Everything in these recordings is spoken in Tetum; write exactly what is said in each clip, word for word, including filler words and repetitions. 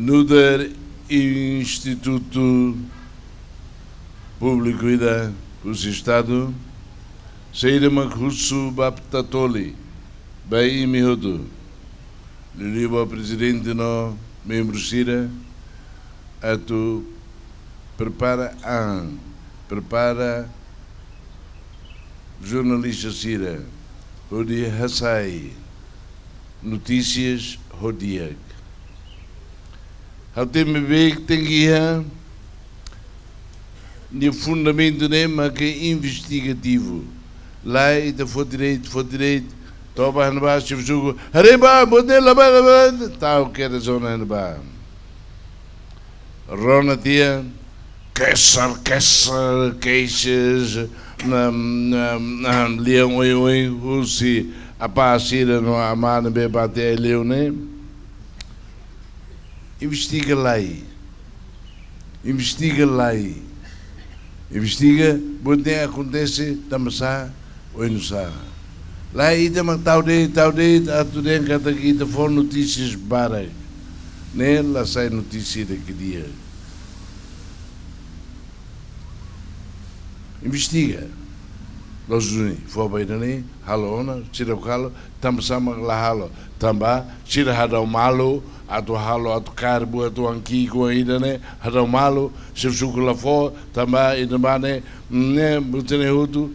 Nu'udar institutu públiku ida husi Estadu, saida mak husu ba Tatoli, ba imi hotu, liuliu ba prezidente no membru sira, atu prepara an, prepara jornalista sira hodi hasai notísias ho di'ak. Ha'u temi be tenke iha nia fundamentu ne'e mak investigativu. Lae, ita foti de'it, foti de'it, toba iha ne'ebá, xefe suku, haree ba, buat ne'e la ba, la ba, tau kedas ona iha ne'ebá. Rona tiha, kesar, kesar, keixas, na, na, na, lian oioin, husi apá sira no amá ne'ebé bá tiha ai-li'ur ne'e. Investiga lai. Investiga lai. Investiga, buat ne'e akontese tanbasá, oinsá. Lae, ita mak tau de'it, tau de'it, atu dehan katak ita fó notísias barak. Ne'e la sai notísia ida ke di'ak. Investiga. Loos duni, fó ba ida-ne'e, halo ona, sira halo, tanbasá mak la halo. Tanba, sira hadau malu, atu halo, atu karbu, atu anki ko ida-ne'e, hadau malu, xefe suku la fó, tanba, ida-ne'ebá ne'e, ne'e, buat ne'e hotu,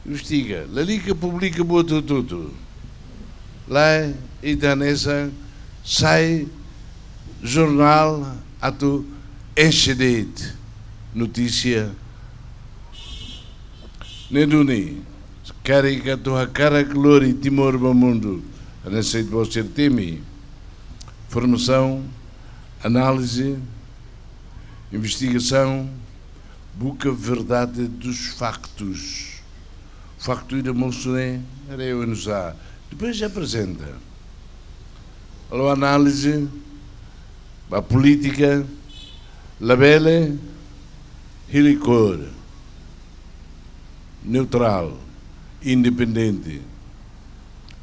investiga. Lalika publika buat hotu-hotu. Lae, ita hanesan, sai jornál atu enxe de'it notísia. Ne'e duni, karik atu hakarak lori Timor ba mundu, hanesan ita-boot sira temi. Formasaun, análize, investigasaun, buka verdade dos factos. Faktu ida mosu ne'e, haree oinsá. Depois aprezenta. Halo análize ba polítika, labele hili kór. Neutrál, independente.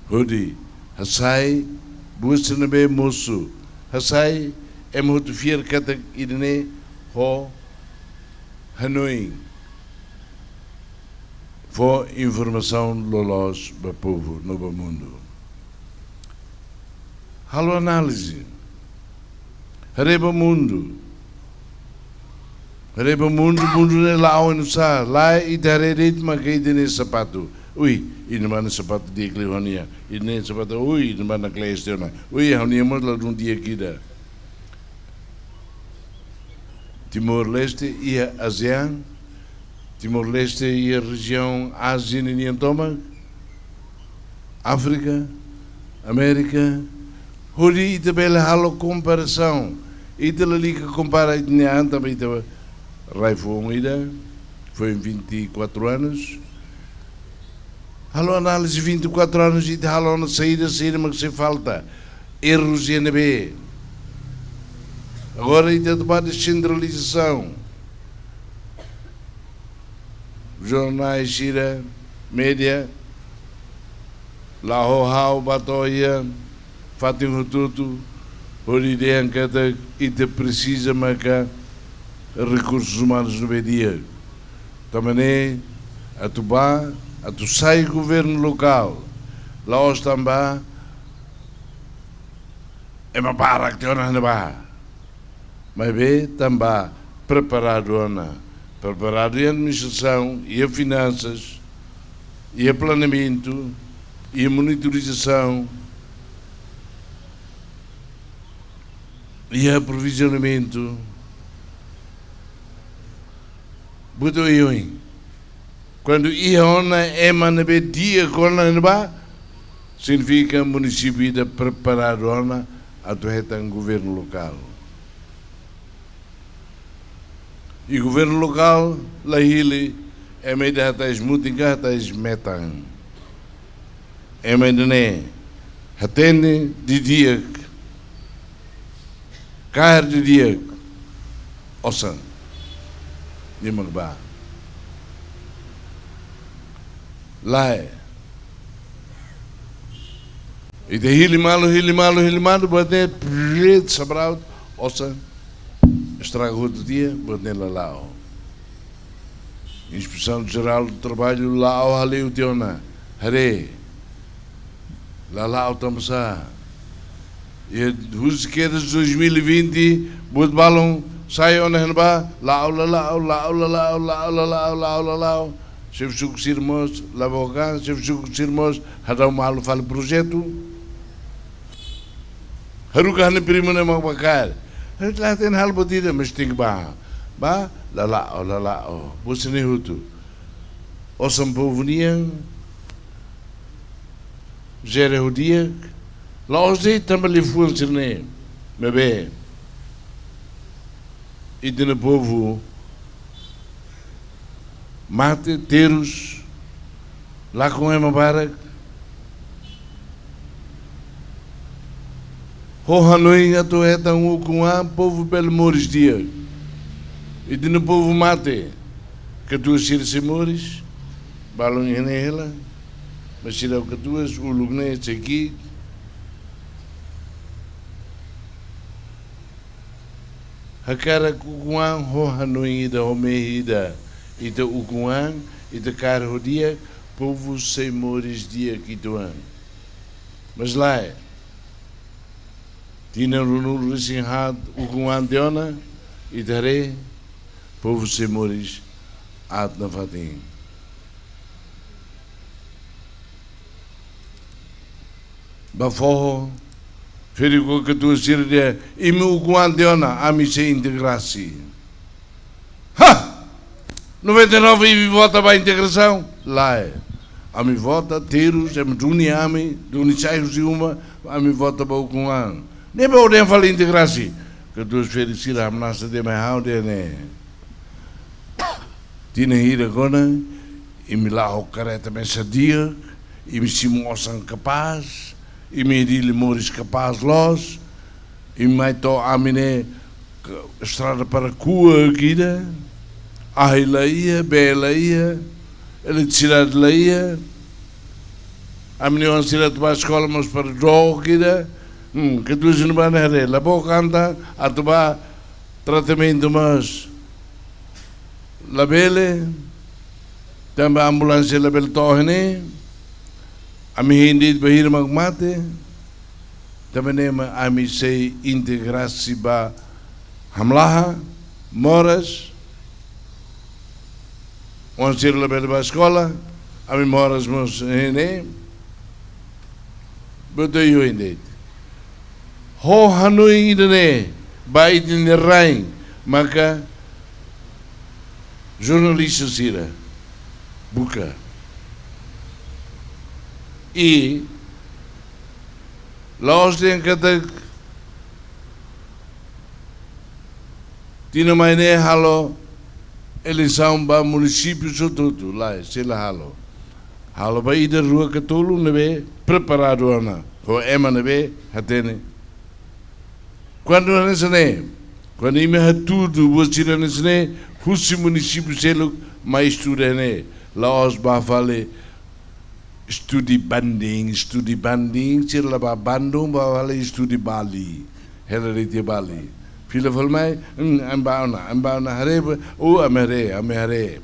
Hodi hasai buat sira ne'ebé mosu. Hasai ema hotu fiar katak ida-ne'e ho hanoin. Fó informasaun loloos ba povu no ba mundu. Halo análize. Haree ba mundu. Haree ba mundu, mundu ne'e la'o oinsá. Lae, ita haree de'it mak ita-nia sapatu. Ui, ida-ne'e mak sapatu di'ak liu ha'u-nian. Ida-ne'e sapatu, ui, ida-ne'e mak kle'es tiha ona. Ui, ha'u-nian mós ladún di'ak ida. Timor-Leste iha ASEAN, Timor-Leste iha rejiaun Ázia ninian tomak, Áfrika, Amérika, hodi ita bele halo komparasaun. Ita lalika kompara ita-nia an tanba ita rai-foun ida, foin vinte e quatro anos. Halo análize vinte e quatro anos, ita halo ona saida, saida mak sei falta. Errus iha ne'ebé. Agora ita atu ba desentralizasaun. Jornais sira, média, la ho ha'u ba to'o iha fatin hotu-hotu, hodi dehan katak ita presiza maka rekursus umanus ne'ebé di'ak. Tanba ne'e, atu ba, atu sai governu lokál, la'ós tanba ema barak tiha ona ne'ebá. Maibé tanba preparadu ona. Preparadu iha administrasaun, iha finansas, iha planeamentu, iha monitorizasaun, iha aprovizionamentu. Buat oioin. Kuandu iha ona ema ne'ebé di'ak ona ne'ebá, signifika munisípiu ida preparadu ona atu hetan governu lokál. I governu lokál la hili ema ida hatais mutin ka hatais metan. Ema ida-ne'e hatene didi'ak, kaer didi'ak, osan, nia mak bá. Lae. Ita hili malu, hili malu, hili malu, buat ne'e prit sabraut, osan, estraga hotu tiha, buat ne'e la la'o. Inspeção Geral do Trabalho la'o hale'u tiha ona, haree. La la'o tanbasá? Iha husi kedas dois mil e vinte, buat balun sai ona iha ne'ebá, la'o, la la'o, la'o, la la'o, la'o, la la'o, la'o, la la'o. Xefe suku sira mós la book an, xefe suku sira mós hadau malu fali projetu. Haruka ha'u-nia primu ne'e mak bá kaer. Ha'u la hatene halo buat ida, mas tenke bá. Bá, la la'o, la la'o. Buat sira-ne'e hotu. Osan povu nian, jere ho di'ak, la'ós de'it tanba liafuan sira-ne'e. Maibé ita-nia povu mate, terus, lakon ema barak. Ho hanoin atu hetan ukun-an, povu bele moris di'ak. Ita-nia povu mate, katuas sira sei moris, balun iha ne'e hela, mas sira katuas, uluk ne'e sei ki'ik. Hakarak ukun-an ho hanoin ida, ho mehi ida. Ita ukun-an, ita kaer ho di'ak, povu sei moris di'ak uitoan. Mas lae, tinan ruanulu resin haat ukun-an tiha ona, ita haree, povu sei moris aat nafatin. Bá foho, ferik ho katuas sira dehan, imi ukun-an tiha ona, ami sei integrasi. Ha! Noventa e nove imi vota ba integrasaun? Lae. Ami vota, terus, ema duni ami, duni sai husi uma, ami vota ba ukun-an. Ne'ebé o-nia fali integrasi? Katuas ferik sira hamnasa de'it mai ha'u dehan ne'e. Tinan hirak ona, imi la'o kareta mesak di'ak, imi simu osan kapás, imi Dili moris kapás loos, imi mai to'o ami ne'e estrada para kuak ida, ahi la iha, bee la iha, eletrisidade la iha, ami-nia oan sira atu bá eskola mós para dook ida, hmm, katuas sira-ne'e bá ne'e haree, la book an tan, atu bá tratamentu mós labele, tanba ambulánsia labele to'o iha ne'e, ami hein de'it bainhira mak mate, tanba ne'e mak ami sei integrasi ba hamlaha, moras, oan sira labele bá eskola, ami moras mós iha ne'e, buat ida oioin de'it. Ho hanoin ida-ne'e, ba ita-nia rain, maka jornalista sira buka. I la'ós dehan katak tinan mai ne'e halo eleisaun ba munisípiu hotu-hotu, lae, sei la halo. Halo ba ida, rua ka tolu ne'ebé preparadu ona, ho ema ne'ebé hatene. Kuandu hanesan ne'e, kuandu imi hatudu buat sira hanesan ne'e, husi munisípiu seluk mai estuda ne'e, la'ós bá fali studi banding, studi banding, sira la bá Bandung, bá fali studi Bali. Hela de'it iha Bali. Fila fali mai, hmm, ami bá ona, ami bá ona haree, oh, ami haree, ami haree.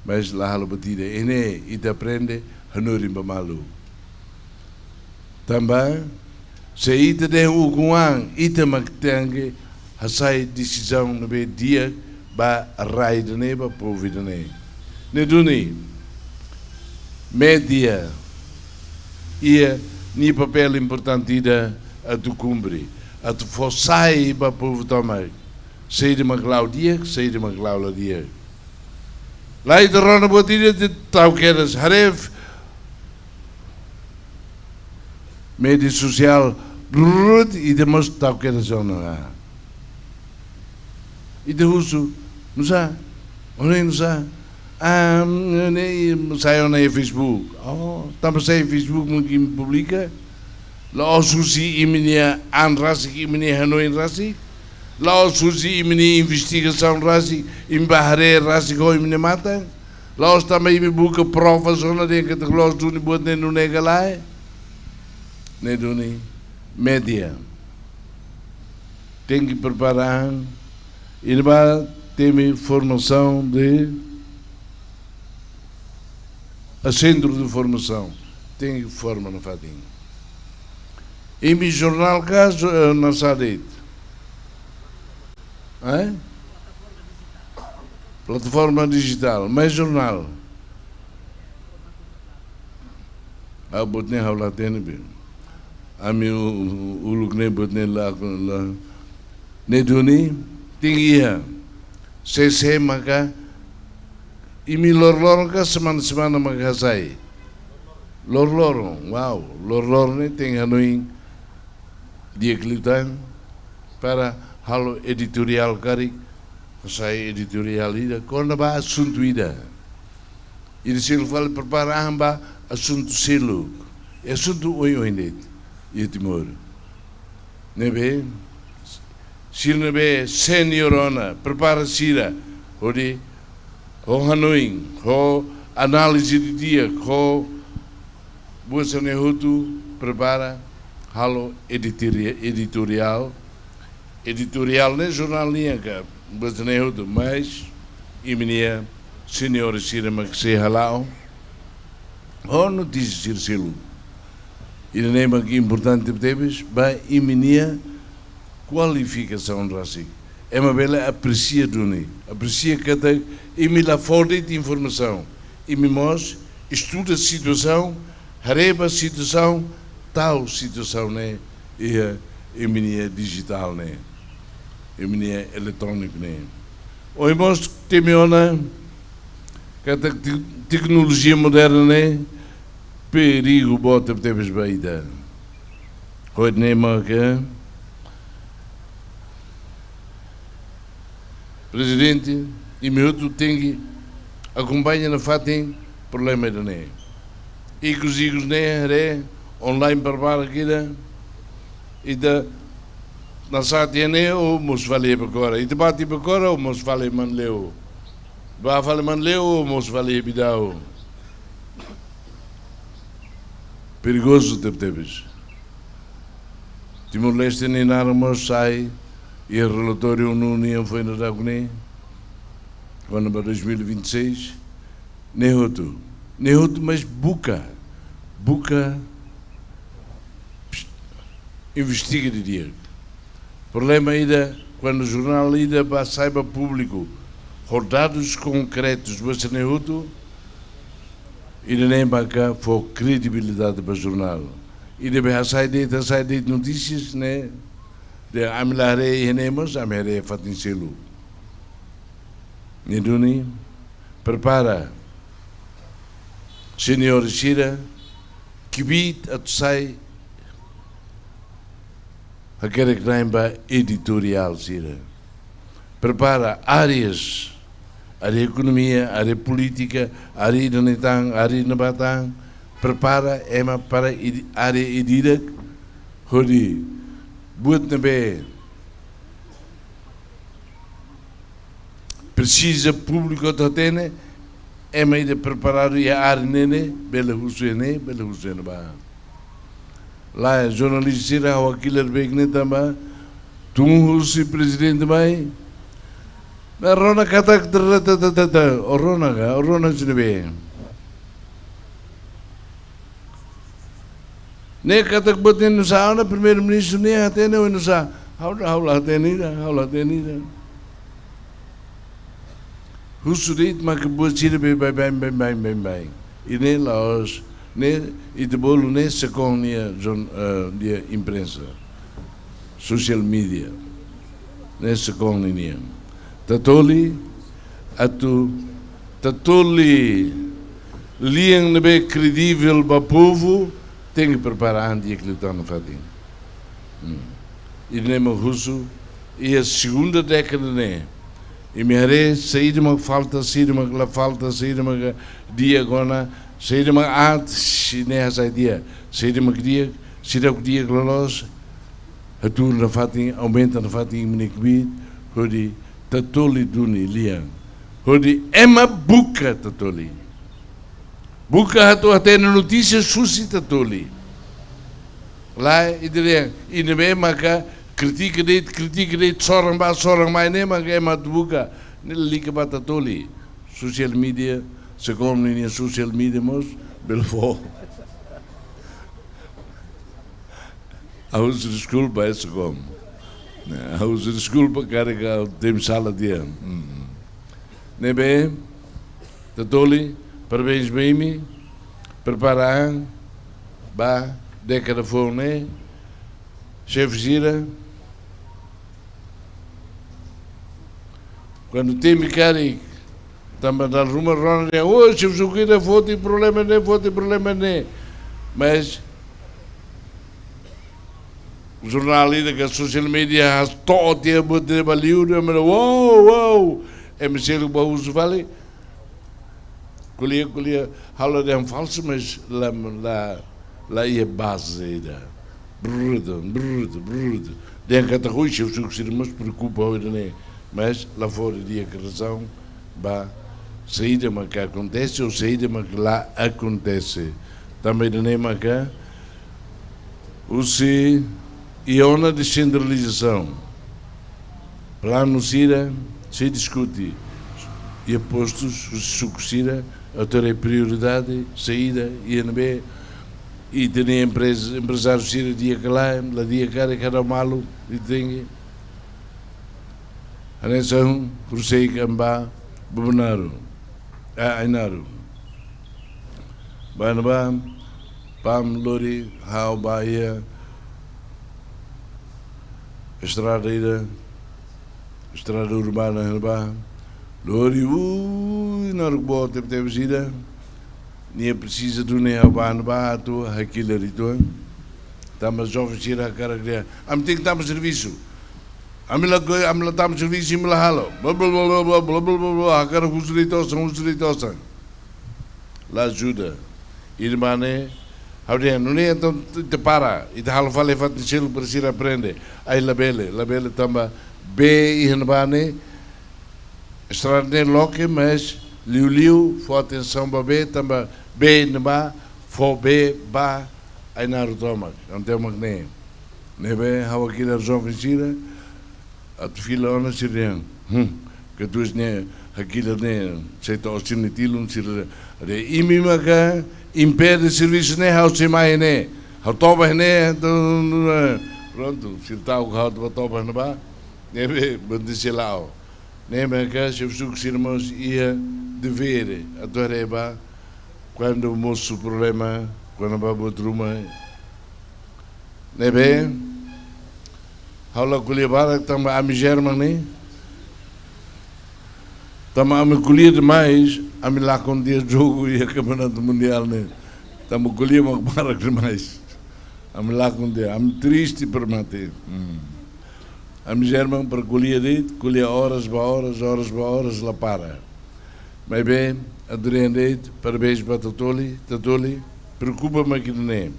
Mas la halo buat ida, iha ne'e ita aprende, hanorin ba malu. Tanba, se ita dehan ukun-an, ita mak tenke hasai desizaun ne'ebé di'ak ba rai ida-ne'e, ba povu ida-ne'e. Ne'e duni, média iha nia papél importante ida atu kumpre, atu fó sai ba povu tomak, saida mak la'o di'ak, saida mak la'o la di'ak. Lae, ita rona buat ida, ita tau kedas, haree média sosiál, brrr, ita mós tau kedas ona. Ita husu, nusá? Ó-nia nusá? Ah, ne'e sai ona iha Facebook. Oh, tanba sai iha Facebook mungkin publika. La'ós husi imi-nia an rasik, imi-nia hanoin rasik. La'ós husi imi-nia investigasaun rasik, imi bá haree rasik ho imi-nia matan. La'ós tanba imi buka provas ona dehan katak loos duni buat ne'e nune'e ka lae. Ne'e duni média. Tenke prepara an, i ne'ebá temi formasaun de, a sentru de formasaun, tenke forma nafatin. Imi jornál ka, jo-, eh, nasadet? Eh? Plataforma dijitál, mais jornál. Ah, buat ne'e ha'u la hatene be. Ami u-, u-, uluk ne'e buat ne'e la, la. Ne'e duni, tenke iha. Sé-sé maka, imi loroloron ka semana-semana maka hasai? Loroloron, wow, loroloron ne'e tenke hanoin di'ak liután para halo editoriál karik, hasai editoriál ida, kona-ba asuntu ida. Ida seluk fali prepara an ba asuntu seluk. I asuntu oioin de'it iha Timor. Ne'ebé, sira ne'ebé sénior ona, prepara sira, hodi, ho hanoin, ho análize didi'ak, ho buat sira-ne'e hotu prepara, halo editoria-, editoriál. Editoriál ne'e jornál nian ka, buat sira-ne'e hotu, mais imi-nia sénior sira mak sei hala'o. Ho notísia sira seluk. Ida-ne'e mak importante tebes, ba imi-nia kualifikasaun rasik. Ema bele apresia duni, apresia katak imi la fó de'it informasaun. Imi mós estuda situasaun, haree ba situasaun, tau situasaun ne'e iha imi-nia dijitál ne'e, imi-nia eletróniku ne'e. Ohin mós temi ona katak te-, teknolojia moderna ne'e perigu boot tebes ba ita. Ho ida-ne'e maka Prezidente, imi hotu tenke akompaña nafatin problema ida-ne'e. Ikus-ikus ne'e haree online para para kira, ita nasat iha ne'e ou mós fali iha Bekora. Ita bá tiha Bekora ou mós fali Manleu. Bá fali Manleu ou mós fali Bidau. Perigozu tebetebes. Timor-Leste nia naran mós sai iha relatóriu ONU nian foin daudauk ne'e, kona-ba dois mil e vinte e seis, ne'e hotu. Ne'e hotu, mas buka, buka, pst, investiga didi'ak. Problema ida, kuandu jornál ida bá sai ba públiku ho dadus konkretus, buat sira-ne'e hotu, ida-ne'e maka fó kredibilidade ba jornál. Ida be hasai de'it, hasai de'it notísias ne'e, dehan ami la haree iha ne'e mós, ami haree fatin seluk. Ne'e duni, prepara sénior sira, kbiit atu sai hakerek-na'in ba editoriál sira. Prepara áreas, área ekonomia, área polítika, área ida-ne'e tan, área ne'ebá tan. Prepara ema para id-, área ida-idak, hodi buat ne'ebé presiza públiku atu hatene, ema ida preparadu iha área ne'e ne'e, bele husu iha ne'e, bele husu iha ne'ebá. Lae, jornalista sira, ha'u hakilar beik ne'e tanba tun husi prezidente mai. Ne'e rona katak ta, ta, ta, ta, ta, o rona ka, o rona sini be. Ne'e katak buat ne'e nusá ona, Primeiru-Ministru ne'e hatene oinsá? Ha'u, ha'u la hatene ida, ha'u la hatene ida. Husu de'it maka buat sira be baibain, baibain, baibain. I ne'e la'ós, ne'e ita bolu ne'e SECOM nia jor-, eh, nia imprensa. Social media. Ne'e SECOM ninian. Tatoli, atu tatoli lian ne'ebé kredivel ba povu, tenke prepara an di'ak liután nafatin. Hmm. Ida-ne'e mak husu, iha segunda dékada ne'e. Imi haree, saida mak falta, saida mak la falta, saida mak di'ak ona, saida mak aat, sira-ne'e hasai di'ak, saida mak di'ak, seidauk di'ak loloos, hatuur nafatin, aumenta nafatin imi-nia kbiit, hodi tatoli duni lian. Hodi ema buka tatoli. Buka atu hatene notísia husi tatoli. Lae, ida-ne'e, ida-ne'e maka Kritika de'it, kritika de'it, soran bá, soran mai, ne'e mak ema atu buka. Ne'e lalika ba Tatoli. Social media, SECOM ninia social media mós bele fó. Ha'u husu deskulpa, eh, SECOM. Ne'e, ha'u husu deskulpa karik ha'u temi sala tiha. Hmm. Ne'ebé, Tatoli, parabéns ba imi, prepara an ba dékada foun ne'e, xefe sira, kuandu temi karik, tanba dala ruma rona dehan, "Oh, xefe suku ida foti problema ne'e, foti problema ne'e." Mas, jornál ida ka social media has to'o tiha buat ne'e ba liur, ema dehan, "Wow, wow." Ema seluk bá husu fali. Ko'alia, ko'alia, halo dehan falsu, mas la, la, la iha baze ida. Bruto, bruto, bruto. Dehan katak, "Oi, xefe suku sira mós preokupa ho ida-ne'e." Mas la fó didi'ak razaun ba saida mak akontese ou saida mak la akontese. Tanba ida-ne'e maka husi iha ona desentralizasaun. Planu sira sei diskute. Iha postus, husi suku sira, atu haree prioridade saida, iha ne'ebé, ita-nia empreza, emprezáriu sira di'ak ka lae, la di'ak karik, kada malu, ita tenke. Hanesan horiseik ami bá Bobonaro. Ah, Ainaro. Bá ne'ebá, PAM lori ha'u ba iha estrada ida, estrada urbana ne'ebá. Lori, ui, naruk boot tebetebes ida. Nia presiza duni ha'u bá ne'ebá atu hakilar uitoan. Tanba joven sira hakarak dehan, "Ami tenke tama servisu. Ami la, ami la tama servisu, ami la halo." Blá, blá, blá, hakarak husu de'it osan, husu de'it osan. La ajuda. Ida ne'ebá ne'e, ha'u dehan, "Nune'e entaun ita para, ita halo fali iha fatin seluk para sira aprende." Ai labele, labele tanba bee iha ne'ebá ne'e, estrada ne'e loke, mas liuliu fó atensaun ba bee, tanba bee ne'ebá fó bee ba Ainaro tomak, entaun mak ne'e. Ne'ebé ha'u hakilar joven sira, atu fila ona sira dehan, hmm, katuas ne'e hakilar ne'e, sei to'o sira-nia tilun, sira dehan, "Imi maka impede servisu ne'e, ha'u sei mai ne'e, ha'u toba ne'e." Entaun, eh, prontu, sira ta'uk ha'u atu bá toba ne'ebá. Ne'ebé, bantu sira la'o. Ne'e maka xefe suku sira mós iha devér atu haree ba kuandu mosu problema, kuandu bá buat ruma. Ne'ebé, ha'u la ko'alia barak tanba ami German ne'e. Tanba ami ko'alia demais, ami lakon tiha jogu iha Kampeonatu Mundiál ne'e. Tanba ko'alia mak barak demais. Ami lakon tiha, ami triste para mate. Hmm. Ami German para ko'alia de'it, ko'alia oras ba oras, oras ba oras, la para. Maibé, atu dehan de'it, parabéns ba Tatoli, Tatoli, preokupa mak ida-ne'e.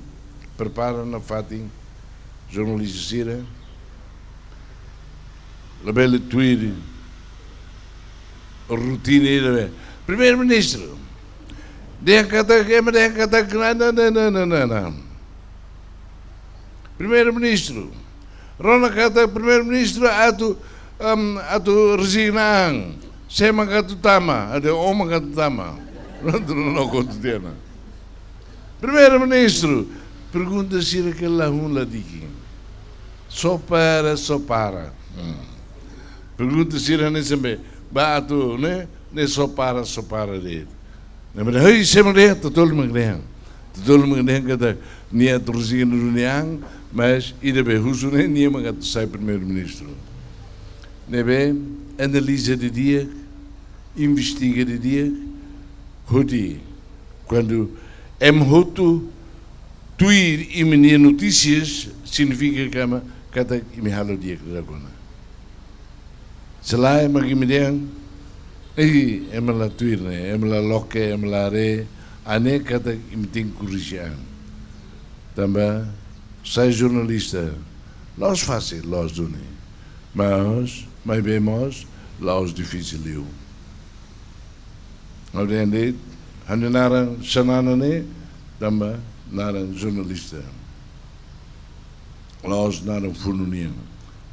Prepara nafatin jornalista sira. Labele tuir rotina ida be. Primeiru-Ministru. Dehan katak, ema dehan katak, na, na, na. Primeiru-Ministru. Rona katak Primeiru-Ministru atu, em, atu rezigna an. Sé mak atu tama, ade oma atu tama. Prontu, no, no, kotu tiana. Primeiru-Ministru, pergunta sira ke la hun la dikin. Só para, só para. Hmm. Pergunta sira ne'e sempre, ba atu, ne'e, ne'e só para, só para de'it. Ne'e, mas, hei, sé mak dehan, Tatoli mak dehan. Tatoli mak dehan katak, nia atu rezigna duni an, mas ida be husu ne'e, nia mak atu sai Primeiru-Ministru. Ne'ebé, analiza didi'ak, investiga didi'ak, hodi, kuandu ema hotu tuir imi-nia notísias, signifika katak, katak imi halo di'ak duni ona. Se lae mak imi dehan, ei, ema la tuir ne'e, ema la loke, ema la haree, ne'e katak imi tenke korrije an. Tanba, sai jornalista, la'ós fasil, la'ós duni. Mas, maibé mós, la'ós difisil liu. Ha'u dehan de'it, ha'u-nia naran Xanana ne'e, tanba naran jornalista. La'ós naran funu nian.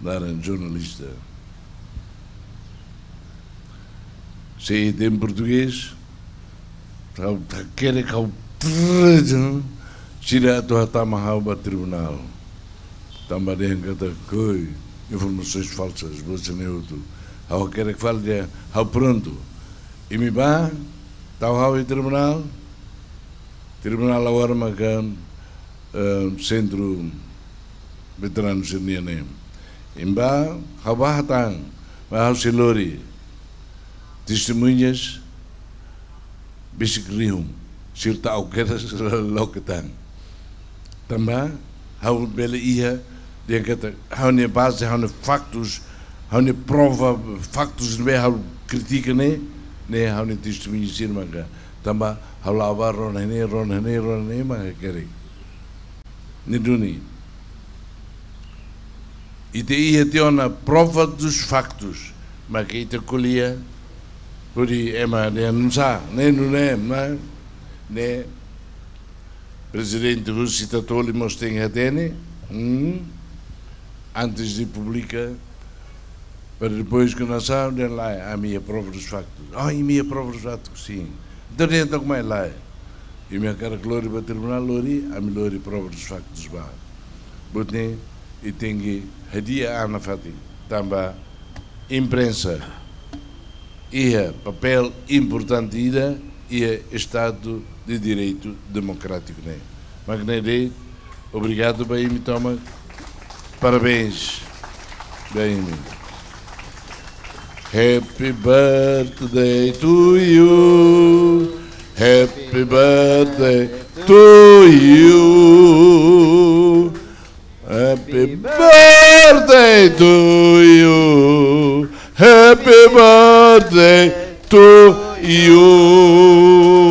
Naran jornalista. Se iha portugés, ha'u, ha'u hakerek ha'u trrrr, sira atu hatama ha'u ba tribunál. Tanba dehan katak, koi, informasoens falsas, buat sira-ne'e hotu. Ha'u hakerek fali dehan, ha'u prontu. Imi bá, tau ha'u iha tribunál, tribunál agora maka, eh, sentru veteranu sira-nian ne'e. Imi bá, ha'u bá hatán, mas ha'u sei lori testemuñas besik rihun, sira ta'uk kedas loke tan. Tanba, ha'u bele iha, dehan katak, ha'u-nia baze, ha'u-nia faktus, ha'u-nia prova, faktus ne'ebé ha'u kritika ne'e, ne'e ha'u-nia testemuña sira maka. Tanba, ha'u la'o bá rona ne'e, rona ne'e, rona ne'e, maka hakerek. Ne'e duni. Ita iha tiha ona prova dos faktus. Maka ita ko'alia, hodi ema dehan nusá, ne'e nune'e, mas, ne'e Prezidente Vusita Toli mós tenke hatene, hmm? Antes de publika, para depois kuandu sá, dehan lae, ami iha prova dos faktus. Ah, imi iha prova dos faktus, sin. Entaun dehan to'ok mai lae. Imi hakarak lori ba tribunál, lori, ami lori prova dos faktus bá. Buat ne'e, ita tenke hadi'a an nafatin, tanba imprensa iha papél importante ida iha Estadu de Direitu Demokrátiku ne'e. Mak ne'e de'it, obrigadu ba imi tomak, parabéns ba imi. Happy birthday to you. Happy birthday to you. Happy birthday to you. Happy birthday to you.